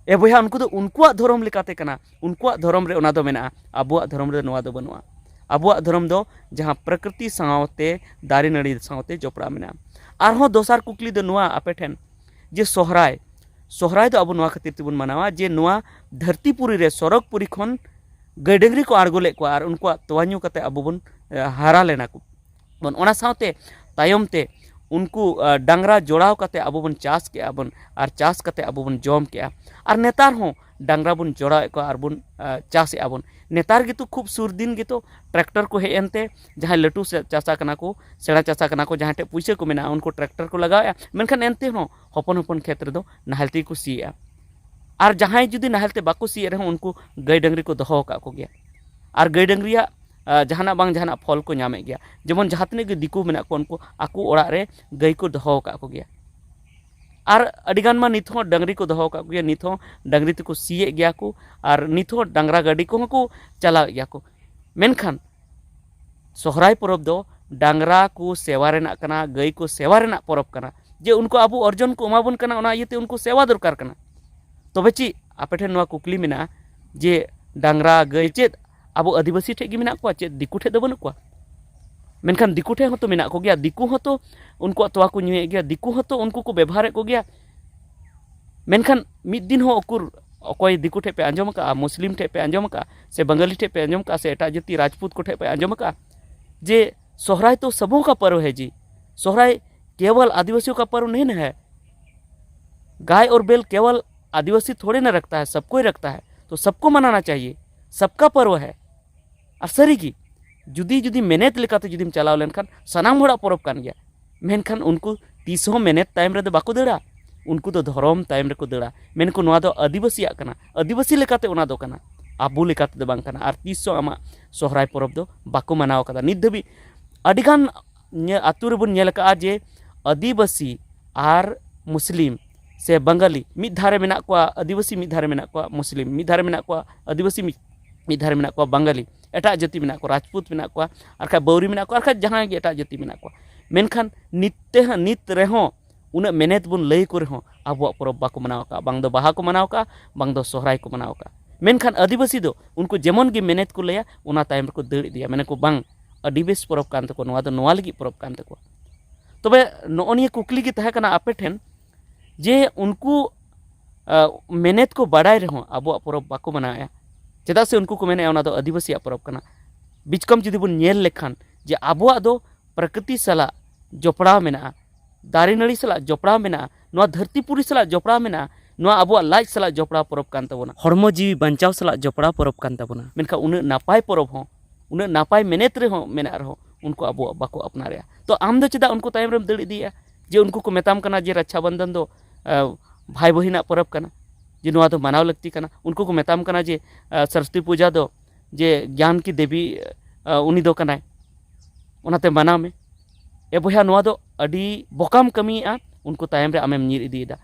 ᱮ ᱵᱚᱭᱦᱟ, ᱩᱱᱠᱩ ᱫᱚ ᱩᱱᱠᱩᱣᱟᱜ ᱫᱷᱚᱨᱚᱢ ᱞᱮᱠᱟᱛᱮ ᱠᱟᱱᱟ, ᱩᱱᱠᱩᱣᱟᱜ ᱫᱷᱚᱨᱚᱢ ᱨᱮ ᱚᱱᱟ ᱫᱚ ᱢᱮᱱᱟᱜᱼᱟ, ᱟᱵᱚᱣᱟᱜ ᱫᱷᱚᱨᱚᱢ ᱨᱮ ᱱᱚᱣᱟ ᱫᱚ ᱵᱟᱹᱱᱩᱜᱼᱟ᱾ ᱟᱵᱚᱣᱟᱜ ᱫᱷᱚᱨᱚᱢ ᱫᱚ ᱡᱟᱦᱟᱸ ᱯᱨᱚᱠᱨᱤᱛᱤ ᱥᱟᱶᱛᱮ, ᱫᱟᱨᱮ ᱱᱟᱹᱲᱤ ᱥᱟᱶᱛᱮ ᱡᱚᱯᱲᱟᱣ ᱢᱮᱱᱟᱜᱼᱟ᱾ ᱟᱨᱦᱚᱸ ᱫᱚᱥᱟᱨ ᱠᱩᱠᱞᱤ ᱫᱚ ᱱᱚᱣᱟ ᱟᱯᱮ ᱴᱷᱮᱱ, ᱡᱮ ᱥᱚᱦᱨᱟᱭ, ᱥᱚᱦᱨᱟᱭ ᱫᱚ ᱟᱵᱚ ᱱᱚᱣᱟ ᱠᱷᱟᱹᱛᱤᱨ ᱛᱮᱵᱚᱱ ᱢᱟᱱᱟᱣᱟ ᱡᱮ ᱱᱚᱣᱟ ᱫᱷᱟᱹᱨᱛᱤ ᱯᱩᱨᱤ ᱨᱮ ᱥᱚᱨᱚᱜᱽ ᱯᱩᱨᱤ ᱠᱷᱚᱱ ᱜᱟᱹᱭ ᱰᱟᱹᱝᱨᱤ ᱠᱚ ᱟᱬᱜᱚ ᱞᱮᱫ ᱠᱚᱣᱟ ᱟᱨ ᱩᱱᱠᱩᱣᱟᱜ ᱛᱚᱣᱟ ᱧᱩ ᱠᱟᱛᱮ ᱟᱵᱚ ᱵᱚᱱ, ᱮ, ᱦᱟᱨᱟ ᱞᱮᱱᱟ ᱠᱚ᱾ ᱵᱚᱱ, ᱚᱱᱟ ᱥᱟᱶᱛᱮ ᱛᱟᱭᱚᱢ ᱛᱮ ᱩᱱᱠᱩ, ᱟ, ᱰᱟᱝᱨᱟ ᱡᱚᱲᱟᱣ ᱠᱟᱛᱮ ᱟᱵᱚ ᱵᱚᱱ ᱪᱟᱥ ᱠᱮᱜᱼᱟ ᱵᱚᱱ, ᱟᱨ ᱪᱟᱥ ᱠᱟᱛᱮ ᱟᱵᱚ ᱵᱚᱱ ᱡᱚᱢ ᱠᱮᱜᱼᱟ᱾ ᱟᱨ ᱱᱮᱛᱟᱨ ᱦᱚᱸ ᱰᱟᱝᱨᱟ ᱵᱚᱱ ᱡᱚᱲᱟᱣᱮᱫ ᱠᱚᱣᱟ ᱟᱨ ᱵᱚᱱ, ᱟ, ᱪᱟᱥᱮᱜᱼᱟ ᱵᱚᱱ᱾ ᱱᱮᱛᱟᱨ ᱜᱮᱛᱚ ᱠᱷᱩᱵ ᱥᱩᱨ ᱫᱤᱱ ᱜᱮᱛᱚ ᱴᱨᱟᱠᱴᱚᱨ ᱠᱚ ᱦᱮᱡ ᱮᱱᱛᱮ, ᱡᱟᱦᱟᱸᱭ ᱞᱟᱹᱴᱩ ᱥᱮ ᱪᱟᱥᱟ ᱠᱟᱱᱟ ᱠᱚ, ᱥᱮᱬᱟ ᱪᱟᱥᱟ ᱠᱟᱱᱟ ᱠᱚ, ᱡᱟᱦᱟᱸᱭ ᱴᱷᱮᱱ ᱯᱩᱭᱥᱟᱹ ᱠᱚ ᱢᱮᱱᱟᱜᱼᱟ, ᱩᱱᱠᱩ ᱴᱨᱟᱠᱴᱚᱨ ᱠᱚ ᱞᱟᱜᱟᱣᱮᱜᱼᱟ, ᱢᱮᱱᱠᱷᱟᱱ ᱮᱱᱛᱮ ᱦᱚᱸ ᱦᱚᱯᱚᱱ ᱦᱚᱯᱚᱱ ᱠᱷᱮᱛ ᱨᱮᱫᱚ ᱱᱟᱦᱮᱞ ᱛᱮᱜᱮ ᱠᱚ ᱥᱤᱭᱮᱜᱼᱟ᱾ ᱟᱨ ᱡᱟᱦᱟᱸᱭ ᱡᱩᱫᱤ ᱱᱟᱦᱮᱞ ᱛᱮ ᱵᱟᱠᱚ ᱥᱤᱭᱮᱫ ᱨᱮᱦᱚᱸ, ᱩᱱᱠᱩ ᱜᱟᱹᱭ ᱰᱟᱹᱝᱨᱤ ᱠᱚ ᱫᱚᱦᱚ ᱟᱠᱟᱫ ᱠᱚᱜᱮᱭᱟ᱾ ᱟᱨ ᱜᱟᱹᱭ ᱰᱟᱹᱝᱨᱤᱭᱟᱜ, ᱟ, ᱡᱟᱦᱟᱱᱟᱜ ᱵᱟᱝ ᱡᱟᱦᱟᱱᱟᱜ ᱯᱷᱚᱞ ᱠᱚ ᱧᱟᱢᱮᱫ ᱜᱮᱭᱟ᱾ ᱡᱮᱢᱚᱱ ᱡᱟᱦᱟᱸ ᱛᱤᱱᱟᱹᱜ ᱜᱮ ᱫᱤᱠᱩ ᱢᱮᱱᱟᱜ ᱠᱚᱣᱟ, ᱩᱱᱠᱩ ᱟᱠᱚ ᱚᱲᱟᱜ ᱨᱮ ᱜᱟᱹᱭ ᱠᱚ ᱫᱚᱦᱚ ᱟᱠᱟᱫ ᱠᱚᱜᱮᱭᱟ᱾ ᱟᱨ ᱟᱹᱰᱤᱜᱟᱱ ᱢᱟ ᱱᱤᱛ ᱦᱚᱸ ᱰᱟᱹᱝᱨᱤ ᱠᱚ ᱫᱚᱦᱚ ᱟᱠᱟᱫ ᱠᱚᱜᱮᱭᱟ, ᱱᱤᱛ ᱦᱚᱸ ᱰᱟᱹᱝᱨᱤ ᱛᱮᱠᱚ ᱥᱤᱭᱮᱫ ᱜᱮᱭᱟ ᱠᱚ, ᱟᱨ ᱱᱤᱛ ᱦᱚᱸ ᱰᱟᱝᱨᱟ ᱜᱟᱹᱰᱤ ᱠᱚᱦᱚᱸ ᱠᱚ ᱪᱟᱞᱟᱣᱮᱫ ᱜᱮᱭᱟ ᱠᱚ᱾ ᱢᱮᱱᱠᱷᱟᱱ ᱥᱚᱦᱨᱟᱭ ᱯᱚᱨᱚᱵᱽ ᱫᱚ ᱰᱟᱝᱨᱟ ᱠᱚ ᱥᱮᱣᱟ ᱨᱮᱱᱟᱜ ᱠᱟᱱᱟ, ᱜᱟᱹᱭ ᱠᱚ ᱥᱮᱣᱟ ᱨᱮᱱᱟᱜ ᱯᱚᱨᱚᱵᱽ ᱠᱟᱱᱟ, ᱡᱮ ᱩᱱᱠᱩ ᱟᱵᱚ ᱚᱨᱡᱚᱱ ᱠᱚ ᱮᱢᱟ ᱵᱚᱱ ᱠᱟᱱᱟ, ᱚᱱᱟ ᱤᱭᱟᱹᱛᱮ ᱩᱱᱠᱩ ᱥᱮᱣᱟ ᱫᱚᱨᱠᱟᱨ ᱠᱟᱱᱟ᱾ ᱛᱚᱵᱮ ᱪᱮᱫ ᱟᱯᱮ ᱴᱷᱮᱱ ᱱᱚᱣᱟ ᱠᱩᱠᱞᱤ ᱢᱮᱱᱟᱜᱼᱟ ᱡᱮ ᱰᱟᱝᱨᱟ ᱜᱟᱹᱭ ᱪᱮᱫ ᱟᱵᱚ ᱟᱹᱫᱤᱵᱟᱹᱥᱤ ᱴᱷᱮᱱ ᱜᱮ ᱢᱮᱱᱟᱜ ᱠᱚᱣᱟ, ᱪᱮᱫ ᱫᱤᱠᱩ ᱴᱷᱮᱱ ᱫᱚ ᱵᱟᱹᱱᱩᱜ ᱠᱚᱣᱟ? ᱢᱮᱱᱠᱷᱟᱱ ᱫᱤᱠᱩ ᱴᱷᱮᱱ ᱦᱚᱸᱛᱚ ᱢᱮᱱᱟᱜ ᱠᱚᱜᱮᱭᱟ, ᱫᱤᱠᱩ ᱦᱚᱸᱛᱚ ᱩᱱᱠᱩᱣᱟᱜ ᱛᱚᱣᱟ ᱠᱚ ᱧᱩᱭᱮᱫ ᱜᱮᱭᱟ, ᱫᱤᱠᱩ ᱦᱚᱸᱛᱚ ᱩᱱᱠᱩ ᱠᱚ ᱵᱮᱵᱚᱦᱟᱨᱮᱫ ᱠᱚᱜᱮᱭᱟ᱾ ᱢᱮᱱᱠᱷᱟᱱ ᱢᱤᱫ ᱫᱤᱱ ᱦᱚᱸ ᱩᱠᱩᱨ ᱚᱠᱚᱭ ᱫᱤᱠᱩ ᱴᱷᱮᱱ ᱯᱮ ᱟᱸᱡᱚᱢ ᱟᱠᱟᱫᱼᱟ, ᱢᱩᱥᱞᱤᱢ ᱴᱷᱮᱱ ᱯᱮ ᱟᱸᱡᱚᱢ ᱟᱠᱟᱫᱼᱟ, ᱥᱮ ᱵᱟᱝᱜᱟᱞᱤ ᱴᱷᱮᱱ ᱯᱮ ᱟᱸᱡᱚᱢ ᱟᱠᱟᱫᱼᱟ, ᱥᱮ ᱮᱴᱟᱜ ᱡᱟᱹᱛᱤ ᱨᱟᱡᱽᱯᱩᱛ ᱠᱚ ᱴᱷᱮᱱ ᱯᱮ ᱟᱸᱡᱚᱢ ᱟᱠᱟᱫᱼᱟ ᱡᱮ ᱥᱚᱦᱨᱟᱭ ᱛᱚ ᱥᱟᱵᱚ ᱠᱟ ᱯᱟᱨᱣ ᱦᱮ ᱡᱤ, ᱥᱚᱦᱨᱟᱭ ᱠᱮᱣᱚᱞ ᱟᱹᱫᱤᱵᱟᱹᱥᱤᱭᱚ ᱠᱟ ᱯᱟᱨᱣ ᱱᱤᱦᱤᱱ ᱦᱮ, ᱜᱟᱭ ᱚᱨ ᱵᱮᱞ ᱠᱮᱣᱚᱞ ᱟᱹᱫᱤᱵᱟᱹᱥᱤ ᱛᱷᱚᱲᱮ ᱱᱟ ᱨᱟᱠᱷᱛᱟ ᱦᱮ, ᱥᱟᱵ ᱠᱚᱭ ᱨᱟᱠᱷᱛᱟ ᱦᱮ, ᱛᱚ ᱥᱟᱵ ᱠᱚ ᱢᱟᱱᱟᱱᱟ ᱪᱟᱦᱤᱭᱮ, ᱥᱟᱵ ᱠᱟ ᱯᱟᱨᱣ ᱦᱮ᱾ ᱟᱨ ᱥᱟᱹᱨᱤᱜᱮ ᱡᱩᱫᱤ ᱡᱩᱫᱤ ᱢᱮᱱᱮᱛ ᱞᱮᱠᱟᱛᱮ ᱡᱩᱫᱤᱢ ᱪᱟᱞᱟᱣ ᱞᱮᱱᱠᱷᱟᱱ ᱥᱟᱱᱟᱢ ᱦᱚᱲᱟᱜ ᱯᱚᱨᱚᱵᱽ ᱠᱟᱱ ᱜᱮᱭᱟ, ᱢᱮᱱᱠᱷᱟᱱ ᱩᱱᱠᱩ ᱛᱤᱥ ᱦᱚᱸ ᱢᱮᱱᱮᱛ ᱛᱟᱭᱚᱢ ᱨᱮᱫᱚ ᱵᱟᱠᱚ ᱫᱟᱹᱲᱟ, ᱩᱱᱠᱩ ᱫᱚ ᱫᱷᱚᱨᱚᱢ ᱛᱟᱭᱚᱢ ᱨᱮᱠᱚ ᱫᱟᱹᱲᱟ᱾ ᱢᱮᱱᱠᱚ ᱱᱚᱣᱟ ᱫᱚ ᱟᱹᱫᱤᱵᱟᱹᱥᱤᱭᱟᱜ ᱠᱟᱱᱟ, ᱟᱹᱫᱤᱵᱟᱹᱥᱤ ᱞᱮᱠᱟᱛᱮ ᱚᱱᱟ ᱫᱚ ᱠᱟᱱᱟ, ᱟᱵᱚ ᱞᱮᱠᱟ ᱛᱮᱫᱚ ᱵᱟᱝ ᱠᱟᱱᱟ᱾ ᱟᱨ ᱛᱤᱥ ᱦᱚᱸ ᱟᱢᱟᱜ ᱥᱚᱦᱨᱟᱭ ᱯᱚᱨᱚᱵᱽ ᱫᱚ ᱵᱟᱠᱚ ᱢᱟᱱᱟᱣ ᱠᱟᱫᱟ᱾ ᱱᱤᱛ ᱫᱷᱟᱹᱵᱤᱡ ᱟᱹᱰᱤᱜᱟᱱ ᱟᱹᱛᱩ ᱨᱮᱵᱚᱱ ᱧᱮᱞ ᱟᱠᱟᱫᱼᱟ ᱡᱮ ᱟᱹᱫᱤᱵᱟᱹᱥᱤ ᱟᱨ ᱢᱩᱥᱞᱤᱢ ᱥᱮ ᱵᱟᱝᱜᱟᱞᱤ ᱢᱤᱫ ᱫᱷᱟᱨᱮ ᱢᱮᱱᱟᱜ ᱠᱚᱣᱟ, ᱟᱹᱫᱤᱵᱟᱹᱥᱤ ᱢᱤᱫ ᱫᱷᱟᱨᱮ ᱢᱮᱱᱟᱜ ᱠᱚᱣᱟ, ᱢᱩᱥᱞᱤᱢ ᱢᱤᱫ ᱫᱷᱟᱨᱮ ᱢᱮᱱᱟᱜ ᱠᱚᱣᱟ, ᱟᱹᱫᱤᱵᱟᱹᱥᱤ ᱢᱤᱫ ᱢᱤᱫ ᱫᱷᱟᱨᱮ ᱢᱮᱱᱟᱜ ᱠᱚᱣᱟ, ᱵᱟᱝᱜᱟᱞᱤ, ᱮᱴᱟᱜ ᱡᱟᱹᱛᱤ ᱢᱮᱱᱟᱜ ᱠᱚᱣᱟ, ᱨᱟᱡᱽᱯᱩᱛ ᱢᱮᱱᱟᱜ ᱠᱚᱣᱟ, ᱟᱨ ᱠᱷᱟᱡ ᱵᱟᱣᱨᱤ ᱢᱮᱱᱟᱜ ᱠᱚᱣᱟ, ᱟᱨ ᱠᱷᱟᱡ ᱡᱟᱦᱟᱸᱭ ᱜᱮ ᱮᱴᱟᱜ ᱡᱟᱹᱛᱤ ᱢᱮᱱᱟᱜ ᱠᱚᱣᱟ᱾ ᱢᱮᱱᱠᱷᱟᱱ ᱱᱤᱛ ᱛᱮᱦᱚᱸ, ᱱᱤᱛ ᱨᱮᱦᱚᱸ ᱩᱱᱟᱹᱜ ᱢᱮᱱᱮᱛ ᱵᱚᱱ ᱞᱟᱹᱭ ᱠᱚ ᱨᱮᱦᱚᱸ ᱟᱵᱚᱣᱟᱜ ᱯᱚᱨᱚᱵᱽ ᱵᱟᱠᱚ ᱢᱟᱱᱟᱣ ᱟᱠᱟᱫᱼᱟ᱾ ᱵᱟᱝ ᱫᱚ ᱵᱟᱦᱟ ᱠᱚ ᱢᱟᱱᱟᱣ ᱟᱠᱟᱫᱼᱟ, ᱵᱟᱝ ᱫᱚ ᱥᱚᱦᱨᱟᱭ ᱠᱚ ᱢᱟᱱᱟᱣ ᱟᱠᱟᱫᱼᱟ᱾ ᱢᱮᱱᱠᱷᱟᱱ ᱟᱹᱫᱤᱵᱟᱹᱥᱤ ᱫᱚ ᱩᱱᱠᱩ ᱡᱮᱢᱚᱱ ᱜᱮ ᱢᱮᱱᱮᱛ ᱠᱚ ᱞᱟᱹᱭᱟ, ᱚᱱᱟ ᱛᱟᱭᱚᱢ ᱨᱮᱠᱚ ᱫᱟᱹᱲ ᱤᱫᱤᱭᱟ, ᱢᱮᱱᱟ ᱠᱚ, "ᱵᱟᱝ, ᱟᱹᱰᱤ ᱵᱮᱥ ᱯᱚᱨᱚᱵᱽ ᱠᱟᱱ ᱛᱟᱠᱚᱣᱟ, ᱱᱚᱣᱟ ᱫᱚ ᱱᱚᱣᱟ ᱞᱟᱹᱜᱤᱫ ᱯᱚᱨᱚᱵᱽ ᱠᱟᱱ ᱛᱟᱠᱚᱣᱟ᱾" ᱛᱚᱵᱮ ᱱᱚᱜᱼᱚ ᱱᱤᱭᱟᱹ ᱠᱩᱠᱞᱤ ᱜᱮ ᱛᱟᱦᱮᱸ ᱠᱟᱱᱟ ᱟᱯᱮ ᱴᱷᱮᱱ, ᱡᱮ ᱩᱱᱠᱩ ᱟᱸ, ᱢᱮᱱᱮᱛ ᱠᱚ ᱵᱟᱰᱟᱭ ᱨᱮᱦᱚᱸ ᱟᱵᱚᱣᱟᱜ ᱯᱚᱨᱚᱵᱽ ᱵᱟᱠᱚ ᱢᱟᱱᱟᱣᱮᱫᱼᱟ᱾ ᱪᱮᱫᱟᱜ ᱥᱮ ᱩᱱᱠᱩ ᱠᱚ ᱢᱮᱱᱮᱫᱼᱟ ᱚᱱᱟ ᱫᱚ ᱟᱹᱫᱤᱵᱟᱹᱥᱤᱭᱟᱜ ᱯᱚᱨᱚᱵᱽ ᱠᱟᱱᱟ᱾ ᱵᱤᱪᱠᱚᱢ ᱡᱩᱫᱤ ᱵᱚᱱ ᱧᱮᱞ ᱞᱮᱠᱷᱟᱱ ᱡᱮ ᱟᱵᱚᱣᱟᱜ ᱫᱚ ᱯᱨᱚᱠᱨᱤᱛᱤ ᱥᱟᱞᱟᱜ ᱡᱚᱯᱲᱟᱣ ᱢᱮᱱᱟᱜᱼᱟ, ᱫᱟᱨᱮ ᱱᱟᱹᱲᱤ ᱥᱟᱞᱟᱜ ᱡᱚᱯᱲᱟᱣ ᱢᱮᱱᱟᱜᱼᱟ, ᱱᱚᱣᱟ ᱫᱷᱟᱹᱨᱛᱤ ᱯᱩᱨᱤ ᱥᱟᱞᱟᱜ ᱡᱚᱯᱲᱟᱣ ᱢᱮᱱᱟᱜᱼᱟ, ᱱᱚᱣᱟ ᱟᱵᱚᱣᱟᱜ ᱞᱟᱡ ᱥᱟᱞᱟᱜ ᱡᱚᱯᱲᱟᱣ ᱯᱚᱨᱚᱵᱽ ᱠᱟᱱ ᱛᱟᱵᱚᱱᱟ, ᱦᱚᱲᱢᱚ ᱡᱤᱣᱤ ᱵᱟᱧᱪᱟᱣ ᱥᱟᱞᱟᱜ ᱡᱚᱯᱲᱟᱣ ᱯᱚᱨᱚᱵᱽ ᱠᱟᱱ ᱛᱟᱵᱚᱱᱟ᱾ ᱢᱮᱱᱠᱷᱟᱱ ᱩᱱᱟᱹᱜ ᱱᱟᱯᱟᱭ ᱯᱚᱨᱚᱵᱽ ᱦᱚᱸ, ᱩᱱᱟᱹᱜ ᱱᱟᱯᱟᱭ ᱢᱮᱱᱮᱛ ᱨᱮᱦᱚᱸ ᱢᱮᱱᱟᱜ ᱨᱮᱦᱚᱸ ᱩᱱᱠᱩ ᱟᱵᱚᱣᱟᱜ ᱵᱟᱠᱚ ᱟᱯᱱᱟᱨᱮᱜᱼᱟ᱾ ᱛᱚ ᱟᱢ ᱫᱚ ᱪᱮᱫᱟᱜ ᱩᱱᱠᱩ ᱛᱟᱭᱚᱢ ᱨᱮᱢ ᱫᱟᱹᱲ ᱤᱫᱤᱭᱮᱫᱼᱟ? ᱡᱮ ᱩᱱᱠᱩ ᱠᱚ ᱢᱮᱛᱟᱢ ᱠᱟᱱᱟ ᱡᱮ ᱨᱟᱠᱷᱟ ᱵᱚᱱᱫᱷᱚᱱ ᱫᱚ, ᱟᱸ, ᱵᱷᱟᱭ ᱵᱚᱦᱤᱱᱟᱜ ᱯᱚᱨᱚᱵᱽ ᱠᱟᱱᱟ, ᱡᱮ ᱱᱚᱣᱟ ᱫᱚ ᱢᱟᱱᱟᱣ ᱞᱟᱹᱠᱛᱤ ᱠᱟᱱᱟ᱾ ᱩᱱᱠᱩ ᱠᱚ ᱢᱮᱛᱟᱢ ᱠᱟᱱᱟ ᱡᱮ, ᱟᱸ, ᱥᱚᱨᱚᱥᱚᱛᱤ ᱯᱩᱡᱟ ᱫᱚ ᱡᱮ ᱜᱮᱭᱟᱱ ᱠᱤ ᱫᱮᱵᱤ, ᱟᱸ, ᱩᱱᱤ ᱫᱚ ᱠᱟᱱᱟᱭ, ᱚᱱᱟᱛᱮ ᱢᱟᱱᱟᱣ ᱢᱮ᱾ ᱮ ᱵᱚᱭᱦᱟ, ᱱᱚᱣᱟ ᱫᱚ ᱟᱹᱰᱤ ᱵᱚᱠᱟᱢ ᱠᱟᱹᱢᱤᱭᱮᱫᱼᱟ, ᱩᱱᱠᱩ ᱛᱟᱭᱚᱢ ᱨᱮ ᱟᱢᱮᱢ ᱧᱤᱨ ᱤᱫᱤᱭᱮᱫᱟ᱾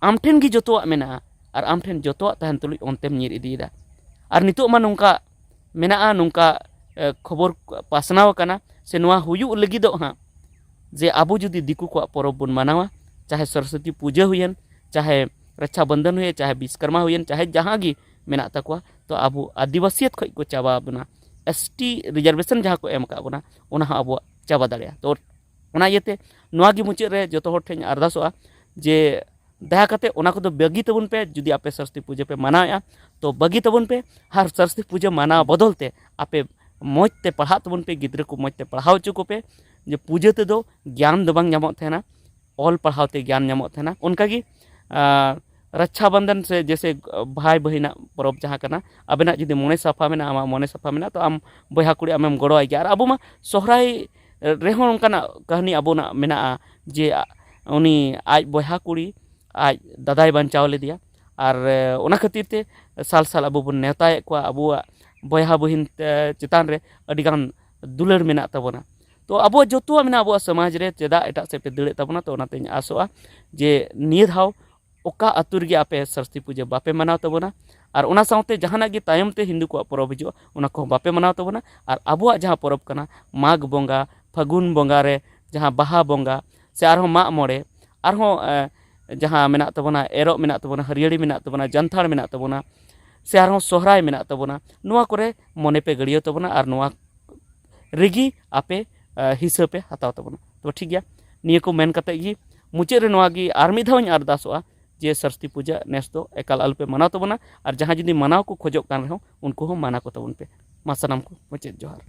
ᱟᱢ ᱴᱷᱮᱱ ᱜᱮ ᱡᱚᱛᱚᱣᱟᱜ ᱢᱮᱱᱟᱜᱼᱟ, ᱟᱨ ᱟᱢ ᱴᱷᱮᱱ ᱡᱚᱛᱚᱣᱟᱜ ᱛᱟᱦᱮᱱ ᱛᱩᱞᱩᱡ ᱚᱱᱛᱮᱢ ᱧᱤᱨ ᱤᱫᱤᱭᱮᱫᱟ᱾ ᱟᱨ ᱱᱤᱛᱚᱜ ᱢᱟ ᱱᱚᱝᱠᱟ ᱢᱮᱱᱟᱜᱼᱟ, ᱱᱚᱝᱠᱟ, ᱮ, ᱠᱷᱚᱵᱚᱨ ᱯᱟᱥᱱᱟᱣ ᱟᱠᱟᱱᱟ, ᱥᱮ ᱱᱚᱣᱟ ᱦᱩᱭᱩᱜ ᱞᱟᱹᱜᱤᱫᱚᱜ ᱦᱟᱸᱜ, ᱡᱮ ᱟᱵᱚ ᱡᱩᱫᱤ ᱫᱤᱠᱩ ᱠᱚᱣᱟᱜ ᱯᱚᱨᱚᱵᱽ ᱵᱚᱱ ᱢᱟᱱᱟᱣᱟ, ᱪᱟᱦᱮ ᱥᱚᱨᱚᱥᱚᱛᱤ ᱯᱩᱡᱟᱹ ᱦᱩᱭᱮᱱ, ᱪᱟᱦᱮ ᱨᱟᱠᱷᱟ ᱵᱚᱱᱫᱷᱚᱱ ᱦᱩᱭᱮᱱ, ᱪᱟᱦᱮ ᱵᱤᱥᱠᱚᱨᱢᱟ ᱦᱩᱭᱮᱱ, ᱪᱟᱦᱮ ᱡᱟᱦᱟᱸ ᱜᱮ ᱢᱮᱱᱟᱜ ᱛᱟᱠᱚᱣᱟ, ᱛᱚ ᱟᱵᱚ ᱟᱹᱫᱤᱵᱟᱹᱥᱤᱭᱟᱛ ᱠᱷᱚᱱ ᱠᱚ ᱪᱟᱵᱟ ᱵᱚᱱᱟ, ᱮᱥ ᱴᱤ ᱨᱤᱡᱟᱨᱵᱷᱮᱥᱚᱱ ᱡᱟᱦᱟᱸ ᱠᱚ ᱮᱢ ᱟᱠᱟᱫ ᱵᱚᱱᱟ, ᱚᱱᱟ ᱦᱚᱸ ᱟᱵᱚᱣᱟᱜ ᱪᱟᱵᱟ ᱫᱟᱲᱮᱭᱟᱜᱼᱟ᱾ ᱛᱚ ᱚᱱᱟ ᱤᱭᱟᱹᱛᱮ ᱱᱚᱣᱟ ᱜᱮ ᱢᱩᱪᱟᱹᱫ ᱨᱮ ᱡᱚᱛᱚ ᱦᱚᱲ ᱴᱷᱮᱱ ᱟᱨᱫᱟᱥᱚᱜᱼᱟ ᱡᱮ ᱫᱟᱭᱟ ᱠᱟᱛᱮ ᱚᱱᱟ ᱠᱚᱫᱚ ᱵᱟᱹᱜᱤ ᱛᱟᱵᱚᱱ ᱯᱮ᱾ ᱡᱩᱫᱤ ᱟᱯᱮ ᱥᱚᱨᱚᱥᱚᱛᱤ ᱯᱩᱡᱟᱹ ᱯᱮ ᱢᱟᱱᱟᱣᱮᱫᱼᱟ, ᱛᱚ ᱵᱟᱹᱜᱤ ᱛᱟᱵᱚᱱ ᱯᱮ᱾ ᱟᱨ ᱥᱚᱨᱚᱥᱚᱛᱤ ᱯᱩᱡᱟᱹ ᱢᱟᱱᱟᱣ ᱵᱚᱫᱚᱞ ᱛᱮ ᱟᱯᱮ ᱢᱚᱡᱽ ᱛᱮ ᱯᱟᱲᱦᱟᱜ ᱛᱟᱵᱚᱱ ᱯᱮ, ᱜᱤᱫᱽᱨᱟᱹ ᱠᱚ ᱢᱚᱡᱽ ᱛᱮ ᱯᱟᱲᱦᱟᱣ ᱦᱚᱪᱚ ᱠᱚᱯᱮ᱾ ᱡᱮ ᱯᱩᱡᱟᱹ ᱛᱮᱫᱚ ᱜᱮᱭᱟᱱ ᱫᱚ ᱵᱟᱝ ᱧᱟᱢᱚᱜ ᱛᱟᱦᱮᱱᱟ, ᱚᱞ ᱯᱟᱲᱦᱟᱣ ᱛᱮ ᱜᱮᱭᱟᱱ ᱧᱟᱢᱚᱜ ᱛᱟᱦᱮᱱᱟ᱾ ᱚᱱᱠᱟᱜᱮ ᱟᱨ ᱨᱟᱠᱷᱟ ᱵᱚᱱᱫᱷᱚᱱ ᱥᱮ ᱡᱮᱥᱮ ᱵᱷᱟᱭ ᱵᱟᱹᱦᱤᱱᱟᱜ ᱯᱚᱨᱚᱵᱽ ᱡᱟᱦᱟᱸ ᱠᱟᱱᱟ, ᱟᱵᱮᱱᱟᱜ ᱡᱩᱫᱤ ᱢᱚᱱᱮ ᱥᱟᱯᱷᱟ ᱢᱮᱱᱟᱜᱼᱟ, ᱟᱢᱟᱜ ᱢᱚᱱᱮ ᱥᱟᱯᱷᱟ ᱢᱮᱱᱟᱜᱼᱟ, ᱛᱚ ᱟᱢ ᱵᱚᱭᱦᱟ ᱠᱩᱲᱤ ᱟᱢᱮᱢ ᱜᱚᱲᱚᱣᱟᱭ ᱜᱮᱭᱟ᱾ ᱟᱨ ᱟᱵᱚ ᱢᱟ ᱥᱚᱦᱨᱟᱭ ᱨᱮᱦᱚᱸ ᱚᱱᱠᱟᱱᱟᱜ ᱠᱟᱹᱦᱱᱤ ᱟᱵᱚᱱᱟᱜ ᱢᱮᱱᱟᱜᱼᱟ ᱡᱮ ᱩᱱᱤ ᱟᱡ ᱵᱚᱭᱦᱟ ᱠᱩᱲᱤ ᱟᱡ ᱫᱟᱫᱟᱭ ᱵᱟᱧᱪᱟᱣ ᱞᱮᱫᱮᱭᱟ᱾ ᱟᱨ ᱚᱱᱟ ᱠᱷᱟᱹᱛᱤᱨ ᱛᱮ ᱥᱟᱞ ᱥᱟᱞ ᱟᱵᱚ ᱵᱚᱱ ᱱᱮᱣᱛᱟᱭᱮᱫ ᱠᱚᱣᱟ, ᱟᱵᱚᱣᱟᱜ ᱵᱚᱭᱦᱟ ᱵᱩᱦᱤᱱ ᱪᱮᱛᱟᱱ ᱨᱮ ᱟᱹᱰᱤᱜᱟᱱ ᱫᱩᱞᱟᱹᱲ ᱢᱮᱱᱟᱜ ᱛᱟᱵᱚᱱᱟ᱾ ᱛᱚ ᱟᱵᱚᱣᱟᱜ ᱡᱚᱛᱚᱣᱟᱜ ᱢᱮᱱᱟᱜᱼᱟ ᱟᱵᱚᱣᱟᱜ ᱥᱚᱢᱟᱡᱽ ᱨᱮ, ᱪᱮᱫᱟᱜ ᱮᱴᱟᱜ ᱥᱮᱫ ᱯᱮ ᱫᱟᱹᱲᱮᱫ ᱛᱟᱵᱚᱱᱟ? ᱛᱚ ᱚᱱᱟᱛᱮᱧ ᱟᱥᱚᱜᱼᱟ ᱡᱮ ᱱᱤᱭᱟᱹ ᱫᱷᱟᱣ ᱚᱠᱟ ᱟᱹᱛᱩ ᱨᱮᱜᱮ ᱟᱯᱮ ᱥᱚᱨᱚᱥᱚᱛᱤ ᱯᱩᱡᱟᱹ ᱵᱟᱯᱮ ᱢᱟᱱᱟᱣ ᱛᱟᱵᱚᱱᱟ, ᱟᱨ ᱚᱱᱟ ᱥᱟᱶᱛᱮ ᱡᱟᱦᱟᱱᱟᱜ ᱜᱮ ᱛᱟᱭᱚᱢ ᱛᱮ ᱦᱤᱱᱫᱩ ᱠᱚᱣᱟᱜ ᱯᱚᱨᱚᱵᱽ ᱦᱤᱡᱩᱜᱼᱟ, ᱚᱱᱟ ᱠᱚᱦᱚᱸ ᱵᱟᱯᱮ ᱢᱟᱱᱟᱣ ᱛᱟᱵᱚᱱᱟ᱾ ᱟᱨ ᱟᱵᱚᱣᱟᱜ ᱡᱟᱦᱟᱸ ᱯᱚᱨᱚᱵᱽ ᱠᱟᱱᱟ, ᱢᱟᱜᱽ ᱵᱚᱸᱜᱟ, ᱯᱷᱟᱹᱜᱩᱱ ᱵᱚᱸᱜᱟ ᱨᱮ ᱡᱟᱦᱟᱸ ᱵᱟᱦᱟ ᱵᱚᱸᱜᱟ, ᱥᱮ ᱟᱨᱦᱚᱸ ᱢᱟᱜ ᱢᱚᱬᱮ, ᱟᱨᱦᱚᱸ ᱮ, ᱡᱟᱦᱟᱸ ᱢᱮᱱᱟᱜ ᱛᱟᱵᱚᱱᱟ, ᱮᱨᱚᱜ ᱢᱮᱱᱟᱜ ᱛᱟᱵᱚᱱᱟ, ᱦᱟᱹᱨᱭᱟᱹᱲᱤ ᱢᱮᱱᱟᱜ ᱛᱟᱵᱚᱱᱟ, ᱡᱟᱱᱛᱷᱟᱲ ᱢᱮᱱᱟᱜ ᱛᱟᱵᱚᱱᱟ, ᱥᱮ ᱟᱨᱦᱚᱸ ᱥᱚᱦᱨᱟᱭ ᱢᱮᱱᱟᱜ ᱛᱟᱵᱚᱱᱟ, ᱱᱚᱣᱟ ᱠᱚᱨᱮ ᱢᱚᱱᱮ ᱯᱮ ᱜᱟᱹᱲᱭᱟᱹᱣ ᱛᱟᱵᱚᱱᱟ ᱟᱨ ᱱᱚᱣᱟ ᱨᱮᱜᱮ ᱟᱯᱮ ᱮ, ᱦᱤᱥᱟᱹ ᱯᱮ ᱦᱟᱛᱟᱣ ᱛᱟᱵᱚᱱᱟ᱾ ᱛᱚ ᱴᱷᱤᱠ ᱜᱮᱭᱟ, ᱱᱤᱭᱟᱹ ᱠᱚ ᱢᱮᱱ ᱠᱟᱛᱮ ᱜᱮ ᱢᱩᱪᱟᱹᱫ ᱨᱮ ᱱᱚᱣᱟ ᱜᱮ ᱟᱨ ᱢᱤᱫ ᱫᱷᱟᱣ ᱤᱧ ᱟᱨᱫᱟᱥᱚᱜᱼᱟ ᱡᱮ ᱥᱚᱨᱚᱥᱚᱛᱤ ᱯᱩᱡᱟᱹ ᱱᱮᱥ ᱫᱚ ᱮᱠᱟᱞ ᱟᱞᱚᱯᱮ ᱢᱟᱱᱟᱣ ᱛᱟᱵᱚᱱᱟ, ᱟᱨ ᱡᱟᱦᱟᱸ ᱡᱩᱫᱤ ᱢᱟᱱᱟᱣ ᱠᱚ ᱠᱷᱚᱡᱚᱜ ᱠᱟᱱ ᱨᱮᱦᱚᱸ ᱩᱱᱠᱩ ᱦᱚᱸ ᱢᱟᱱᱟ ᱠᱚ ᱛᱟᱵᱚᱱ ᱯᱮ᱾ ᱢᱟ ᱥᱟᱱᱟᱢ ᱠᱚ ᱢᱩᱪᱟᱹᱫ ᱡᱚᱦᱟᱨ᱾